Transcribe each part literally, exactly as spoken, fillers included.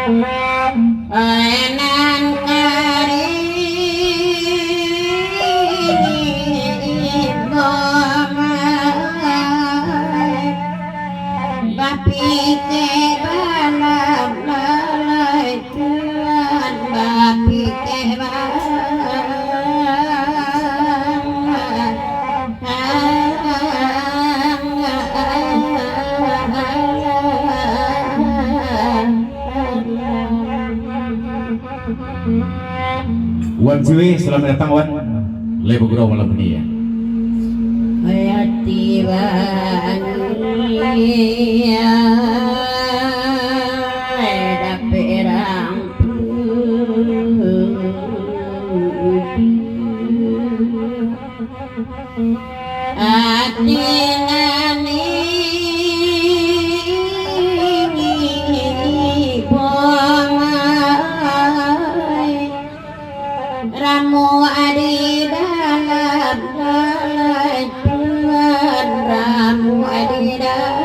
Ai nan karib bapikir balam lalai, Tuhan bapikir balam. Wan Siwe, selamat datang, Wan. Lai bagurau malam ini, ya. Hayati bani, ya, dapek rampu. Ati nan ibomai, ramuak di dalam lalai, Tuhan, ramuak di dalam.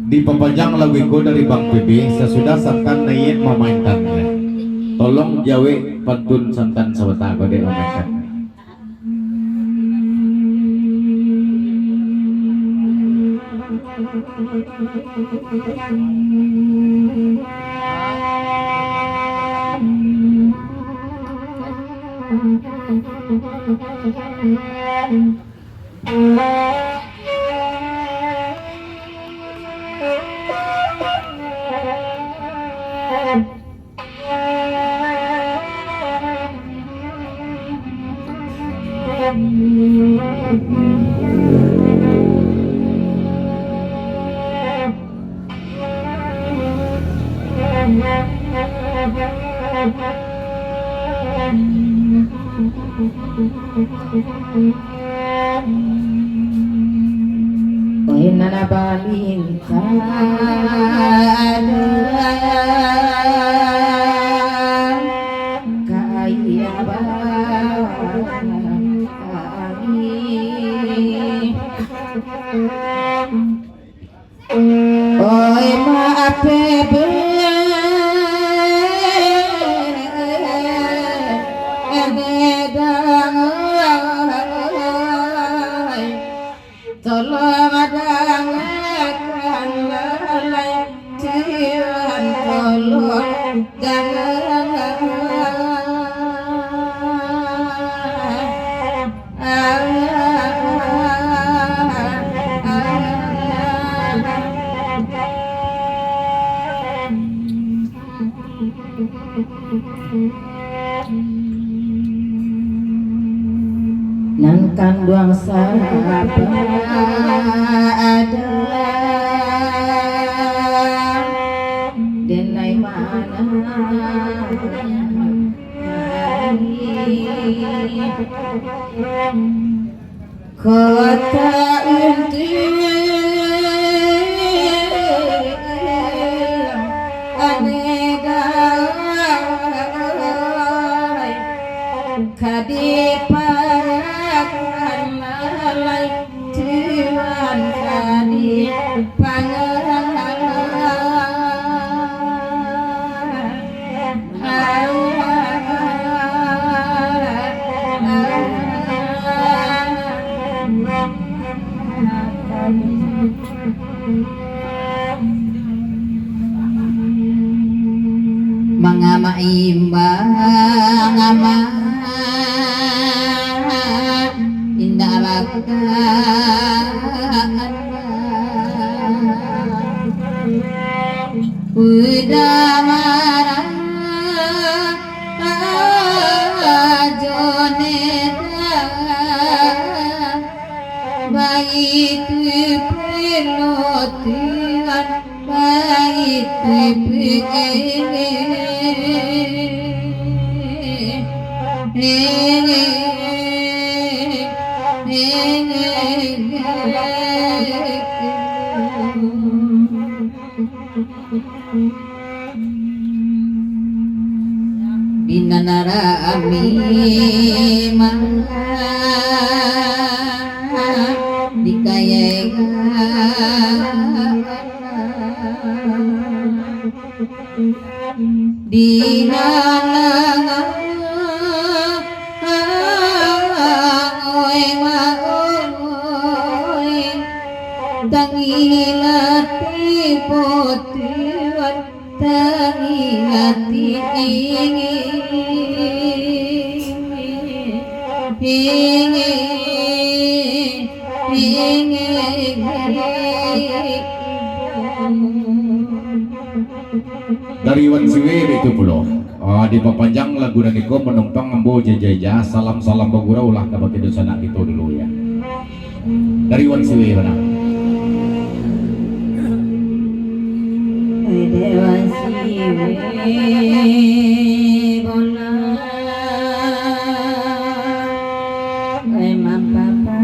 Dipapanjang lagu iko dari Bang P B, sasudah santan naiak mamainkan. Tolong jawek pantun santan sabanta ko dek mamainkan. Oi nan balintang ka aia bangkang. Oi, maaf be, dang, oi. Tolong dangakan lalai, Tuhan, tolong dangakan. Nan kanduang sabar adalah denai mana. Kota inti aneh dai, ka dipangakan lalai, Tuhan, ka dipangakan. Mangamak imbang amak indak bakal. Udah marah ajo neda, baitu pilotian, baitu pi-, Rami mangga dikayai di dalam oi maoi, tangilah tipotiwan. Tangi hati ingin, ingin, ingin. Dari Wan Siwe itu pulo. Ah, dipapanjang lagu nan iko manumpang ambo jaja-jaja. Salam-salam bagurau lah kabake dunsanak kito dulu, ya. Dari Wan Siwe bana. Dek Wan Siwe bola, memang papa.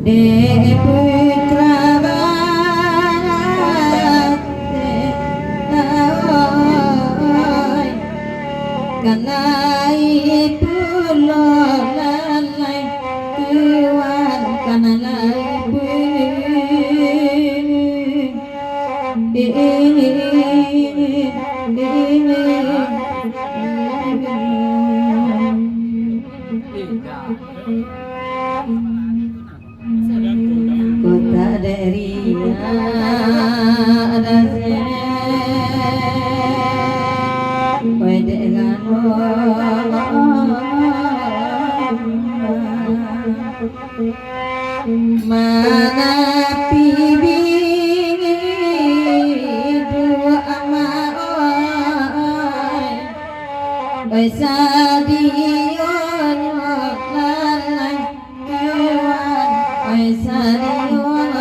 Dek putra barateh, oi, kanai pulo lalai, tuan kanai pulo. Kota dek riak dek se, wai dek galo. Manapi bingik duo amak oi, oi sadionyo lalai tuan, oi sadionyo.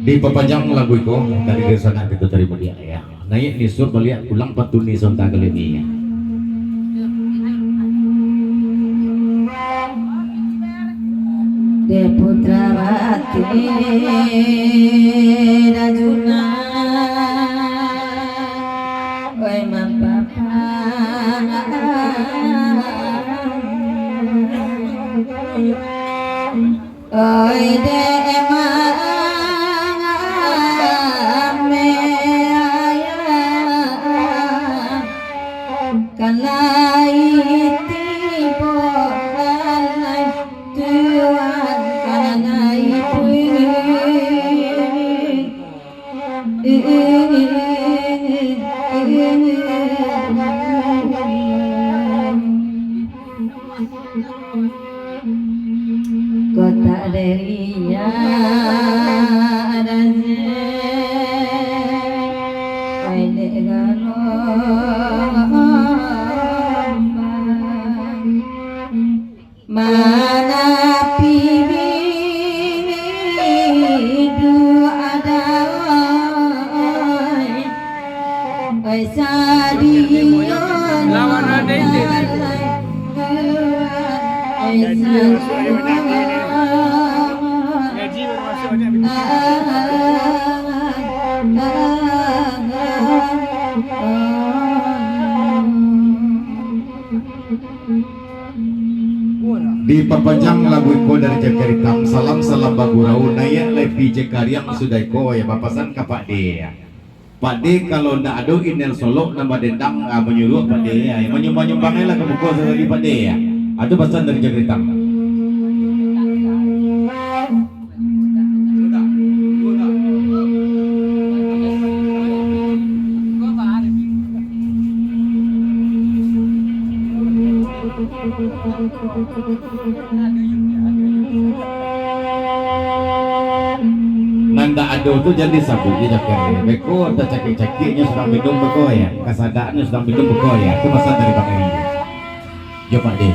Dipapanjang lagu iko dari dunsanak kito tadi mudiak, ya. Naiak nisur baliak pulang patuni sontak kali ni, ya. Dek putra bateh Rajunan, wai mampapa. Oi dek mangame ayah, kan lai tibo, kan lai tuan, kan lai pun. Kota dek riak dek se, wai dek galo. Manapi bingik duo adai, oi sadionyo lalai, oi sadionyo. Dipapanjang lagu iko dari Jangkar Itam. Salam, salam bagurau, naiak lai pi Jangkariang sudah iko, ya, bapasan ka Pak De, ya. Pak De, kalau ndak ado inel Solok nan badendang, ah, manyuruak Pak De, ya. Manyumbang-nyumbang lah ka muko sakali Pak De, ya. Ah, tu pasan dari Jangkar Itam. Nan ndak ado tu jan disabuik je, Jaker. Beko tacakik-cakiknyo sadang minum beko, ya. Kasadaknyo sadang minum beko, ya. Tu pasan dari Bang Eri. Yo, Pak De.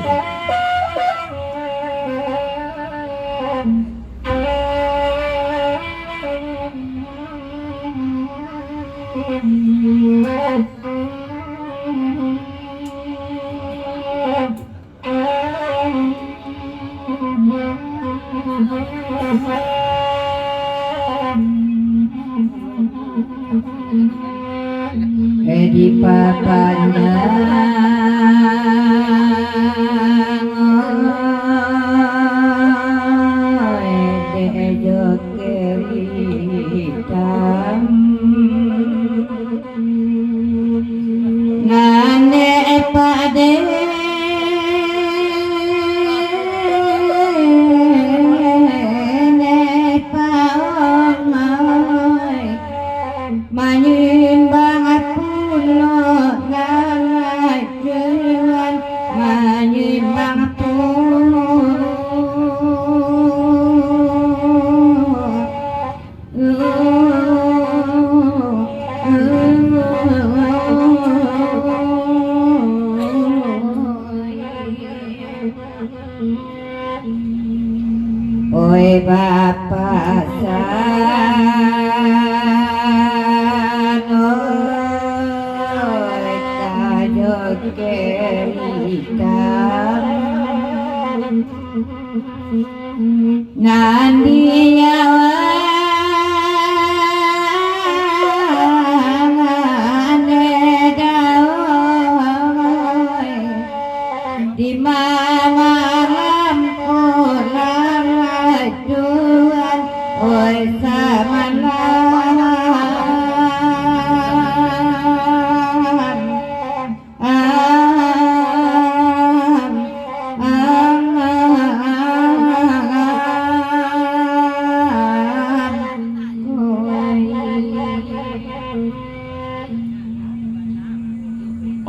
Oi Bapak San, oi Tajo Kerita. Nan di awan ane daoi, di malam pulang tuan, oi samalam.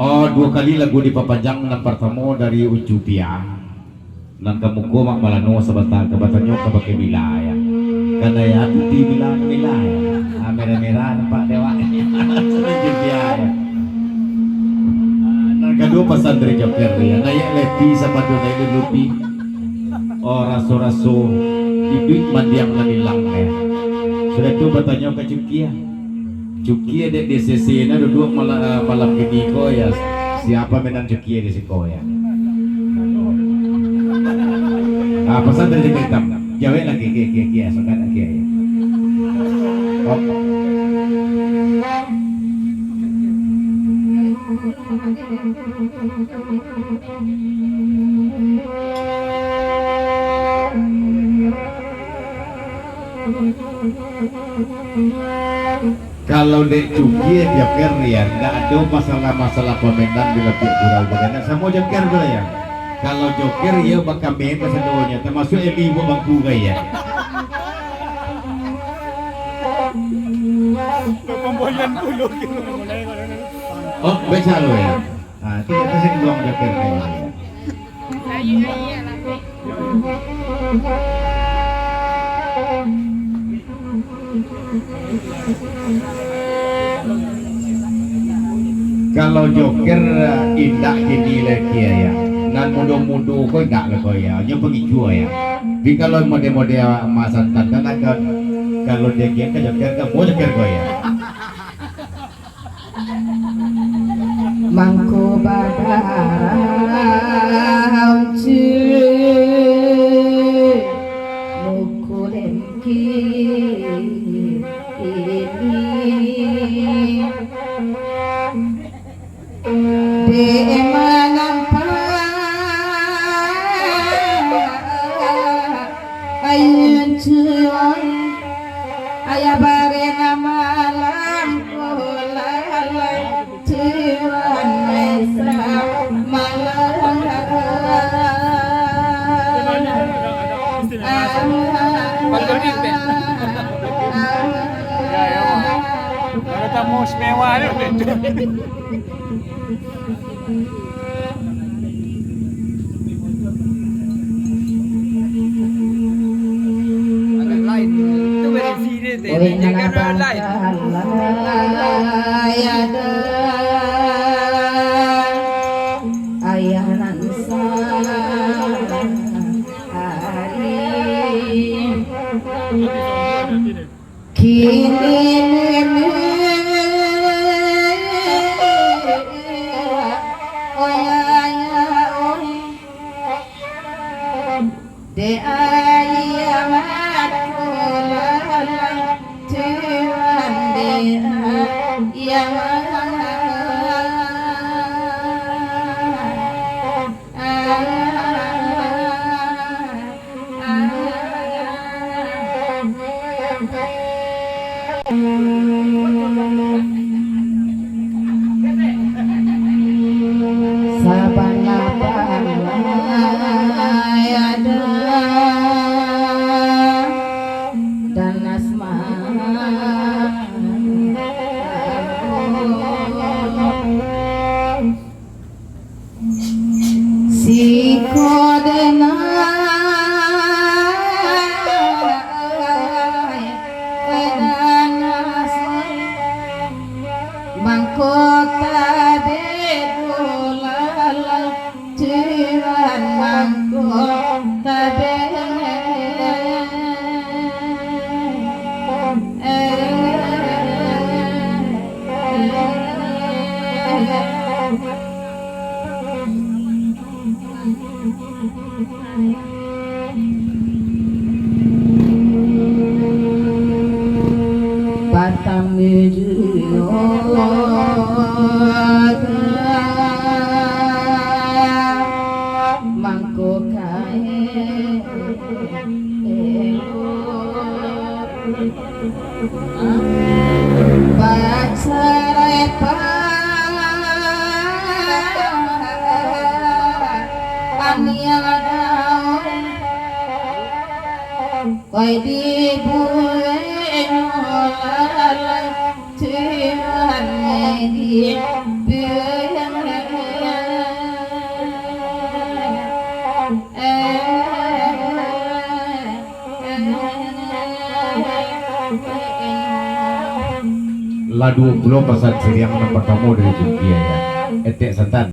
Oh, duo kali lagu dipapanjang, nan partamo dari Ucu Pia. Nan ka muko mak malano sabanta, ka batanyo ka bakeh bila, ya. Kana ya putih bila, bila, ya. Ah, merah-merah nampak dewak. Tunjuk dia, ya. Ah, nan kaduo pasan dari Joker, ya. Naiak leti sapatu naiak lulupi. Oh, raso-raso iduik mandiang nan ilang, ya. Sudah tu batanyo ka Cukia. Cukia dek di sisi na duduak mala-, malam kini ko, ya. Siapa menang Cukia di siko, ya? Ah, pasan dari Jakarta. Jawek lagi, kia, kia, kia, sokat lagi, ya. Oh. Kalau dek Cukia, Joker, ya, ndak ado masalah-masalah pamenan di lapiak gurau bagana samo Joker tu, ya. Kalau Joker, iyo bakamen kasadonyo, tamasuak Eli buek bangku ka, ya. Pamboyan pulo. Oh, baca lo, ya. Ah, tu kata saya buang Joker ka, ya. Kalau Joker, indak kini lai, ya. Nan mudo-mudo ko indak lai ko, ya. Nyo pangicuah, ya. Tapi kalau mode-mode Mas Santan kan agak, kalau dia kian ka Joker, ka mo Joker ko, ya. Mangko badarah uncik muko dengki ini. Dek manampak ayun cuai, ayah barena malam ko lalai, cuan mesra malam. Bang Dodi, Bang. Ya, ya, Bang. Kalau tamu istimewa ni. Agak lain. Tu versi dia, teh. Dia kan lain. Ayah nan sahari. Kini nini, oi ayah, oi. Dek ayah mati pulang, cuman dek ayah mati. Sabana balai ada dan asma. Mangko kae Koi dibuek nyo lalang Tuhan di Lah duo pulo pasan siriang nan partamo dari Jungkia, ya. Etek santan.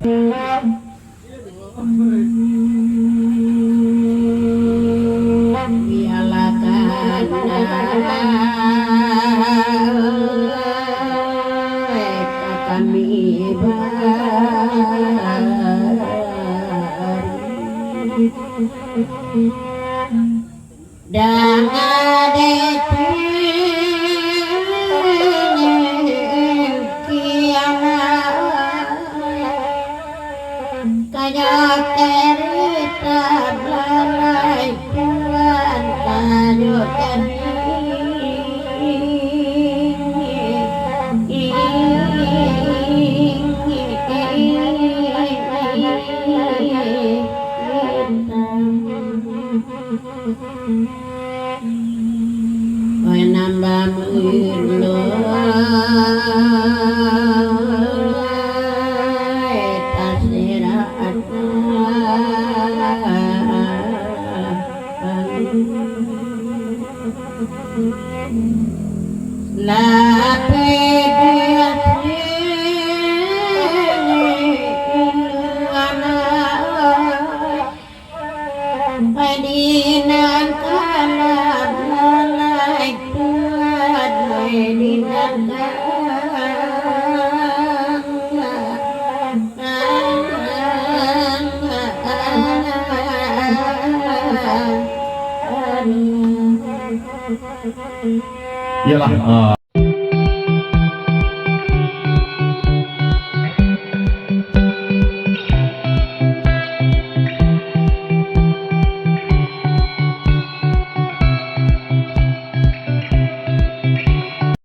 Danga dek kiamat, kajo cerita balai Tuhan, kajo cerita. Oi nambah mulai tasirah. Lapeh di atas ilmu anak. Padinan kalap lalai kuat, padinan kalap. Iyalah, ah,